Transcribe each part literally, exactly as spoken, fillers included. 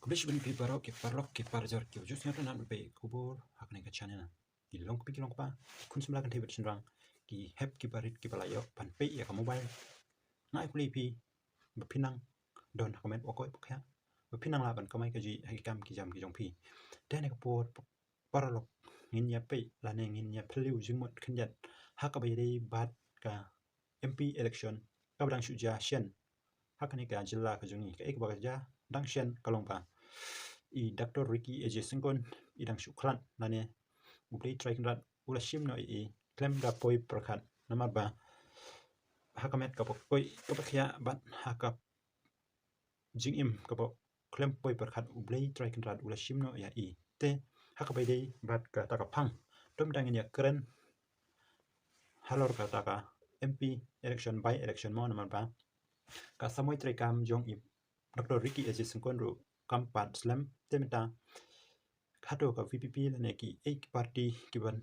Khublei shibun phi baroh ki paralok ki parajor ki ba ju sngewtynnat ban peit khubor ha kane ka channel. Ki long kpi ki long kpa, ki khun samla kynthei bad shynrang, ki hep ki barit ki ba la ïoh ban peit ïa ka mobile. Nga ai khublei phi ba phi nang don ha ka met wa koit wa khiah, ba phi nang lah ban kamai kajih ha ki kam ki jam ki jong phi. Te ha kane ka por paralok ngin ïa peit lane ngin ïa phylliew jingmut khyndiat ha kaba ïadei bad ka M P election kaba dang shu jia shen ha kane ka jylla ka jong ngi. Kaei kaba ka jia dang shen ka long ba i Doctor Ricky A J Syngkon i dang shu khlad lane U Blei Trai Kynrad u la shim noh ïa i khlem da poi pyrkhat, namar ba ha ka met kaba koit kaba khiah bad ha ka jingim kaba khlem poi pyrkhat U Blei Trai Kynrad u la shim noh ïa i. Te ha kaba ïadei bad kata ka phang, to mynta ngin ïa kren halor kata ka M P election, by election mo, namar ba ka samoi treikam jong i Doctor Ricky A J Syngkon ruh kam pat slem. Te mynta hato ka V P P lane kiei ki party ki ban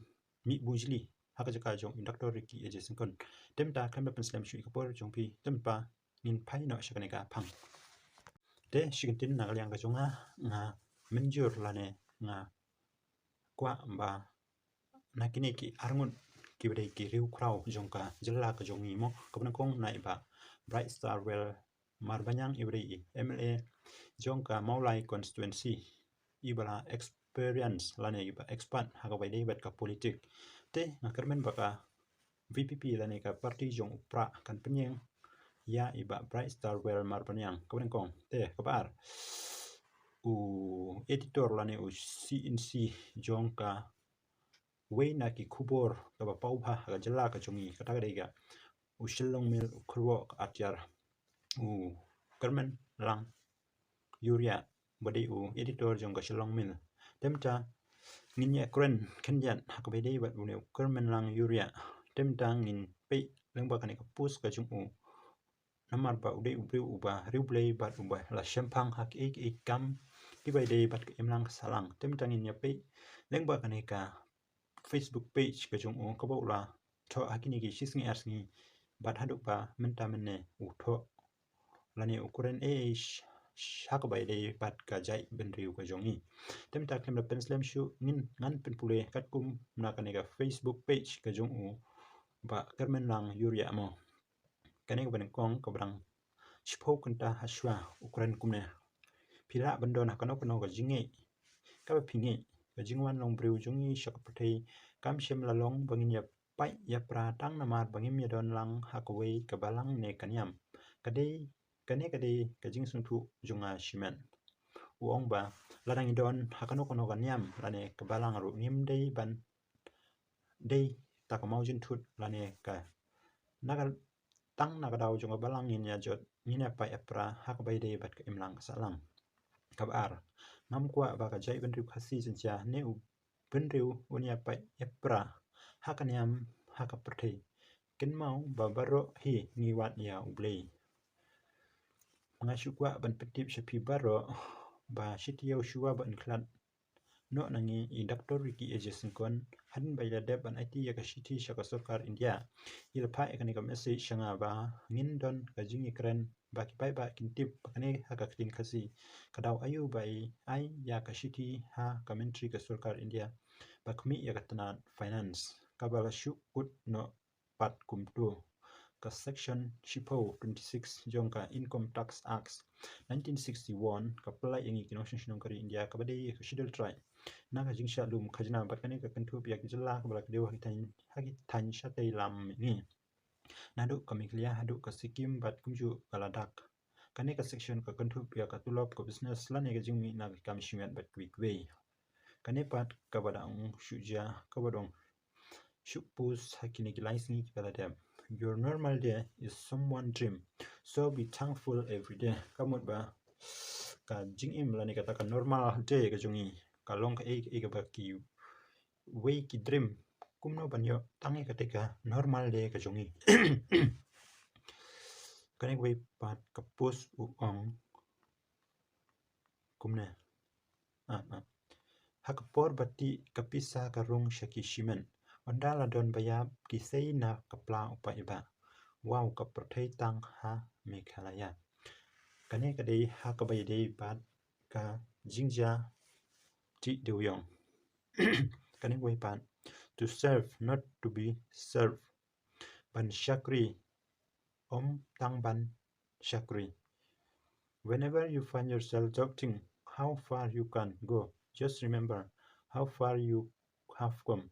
mih bujli ha ka jaka jong i Doctor Ricky A J Syngkon. Te mynta khlem da pynslem shuh ïa ka por jong phi, te mynta ngin phai noh sha kane ka phang. Te shi kyntien na ka liang ka jong nga, nga mynjur lane nga kwah ba na kine ki arngut ki ba dei ki riewkhraw jong ka jylla ka jong ngi mo, kaba nyngkong na i Bah Brightstarwell Marbaniang i ba dei i M L A jong ka Mawlai constituency, i ba la experience lane i ba expert ha kaba ïadei bad ka politik. Te nga kyrmen ba ka V P P lane ka party jong u Prah kan pynïeng ïa i Bah Brightstarwell Marbaniang, kaba nyngkong. Te kaba ar, u editor lane u C N C jong ka wei na ki khubor kaba paw bha ha ka jylla ka jong ngi, kata ka dei ka u Shillong Mail, u kyrwoh ka atiar u Kyrmenlang Ïuriah, ba dei u editor jong ka Shillong Mail. Te mynta ngin ïa kren khyndiat ha kaba ïadei bad une u Kyrmenlang Ïuriah. Te mynta ngin peit lyngba kane ka post ka jong u, namar ba u dei u briew uba riewblei bad uba la shemphang ha kiei kiei ki kam kiba ïadei bad ka imlang ka sahlang. Te mynta ngin ïa peit lyngba kane ka Facebook page ka jong u kaba u la thoh ha kine ki shi sngi ar sngi bad haduh ba mynta mynne u thoh lane u kren ei ei sh-, sh-, ha kaba ïadei bad ka jaitbynriew ka jong ngi. Te mynta khlem da pynslem shuh, ngin, ngan pynpule katkum na kane ka Facebook page ka jong u Bah Kyrmenlang Ïuriah mo. Kane kaba nyngkong kaba dang shiphew kynta ha shuwa u kren kumne: Phi lah ban don ha kano kano ka jingngeit kaba phi ngeit. Ka jingwan long briew jong ngi sha ka pyrthei kam shym la long ba ngin ïa pait ïa pra tang namar ba ngim ïa don lang ha kawei ka balang ne ka niam. Ka dei, kane ka dei ka jingsngewthuh jong nga shimet. U ong ba lada ngi don ha kano kano ka niam lane ka balang ruh ngim dei ban dei ta ka mawjynthut lane ka na ka tang na ka daw jong ka balang ngin ïa jot, ngin ïa pait ïa pra ha kaba ïadei bad ka imlang ka sahlang. Kaba ar, ngam kwah ba ka jaitbynriew Khasi Jaiñtia ne u bynriew un ïa pait ïa pra ha ka niam ha ka pyrthei. Kynmaw ba baroh hi ngi wad ïa U Blei. Nga shu kwah ban pyntip sha phi baroh ba shi taïew shuwa ba yn khlad noh na ngi, i Doctor Ricky A J Syngkon, hadien ba i la dep ban aiti ïa ka shithi sha ka sorkar India, i la phah ïa kane ka message sha nga ba ngin don ka jingïakren ba ki paidbah kin tip ba kane ha ka ktien Khasi ka daw aïu ba i ai ïa ka shithi ha ka myntri ka sorkar India ba khmih ïa ka tnat finance kaba la shu kut noh pat kumto. Ka section shiphew, twenty-six, jong ka Income Tax Act nineteen sixty-one ka pynlait ïa ngi ki nongshong shnong ka ri India kaba dei ka Scheduled Tribe na ka jingshah lum khajna, bad kane ka kynthup ïa ki jylla kaba la kdew ha ki thaiñ, ha ki thaiñ shatei lam mihngi, naduh ka Meghalaya haduh ka Sikkim bad kumjuh ka Ladakh. Kane ka section ka kynthup ïa ka tulop, ka business lane ka jingmih na ka kam shimet bad kiwei kiwei. Kane pat kaba dang shu jia kaba dang shu post ha kine ki lai sngi kiba la dep: Your normal day is someone dream, so be thankful every day. Ka mut ba ka jingim lane kata ka normal day ka jong ngi ka long kaei kaei kaba kiwei ki dream kumno ban ïoh tang ïa kata ka normal day ka jong ngi. Kane kawei pat ka post u ong kumne: Ah, ah. Ha ka por ba tih ka pisa ka rung sha ki shimet, ynda la don ba ïap ki sei na ka pla u paidbah. Wow, ka pyrthei tang ha Meghalaya. Kane ka dei ha kaba ïadei bad ka jingjia ti dewïong. Kane kawei pat, to serve, not to be served. Ban shakri, ym tang ban shakri. Whenever you find yourself doubting how far you can go, just remember how far you have come.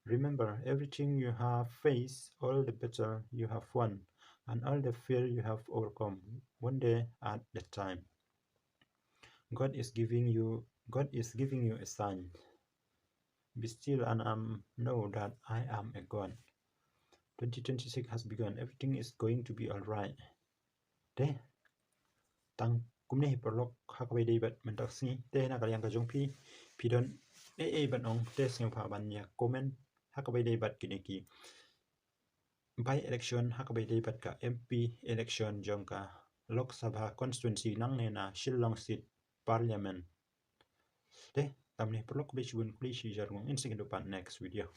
Remember, everything you have faced, all the battle you have won, and all the fear you have overcome, one day at a time. God is giving you, God is giving you a sign. Be still and um, know that I am a God. Twenty twenty-six has begun. Everything is going to be all right. Te tang kumne hi paralok, ha kaba ïadei bad mynta ka sngi. Te na ka liang ka jong phi, phi don ei ei ban ong, te sngewbha ban ïa comment ha kaba ïadei bad kine ki by election, ha kaba ïadei bad ka M P election jong ka Lok Sabha constituency nangne na Shillong seat parliament. Te tang kumne hi paralok, khublei shibun, khublei shihajar nguh, ngin sa ïakynduh pat next video.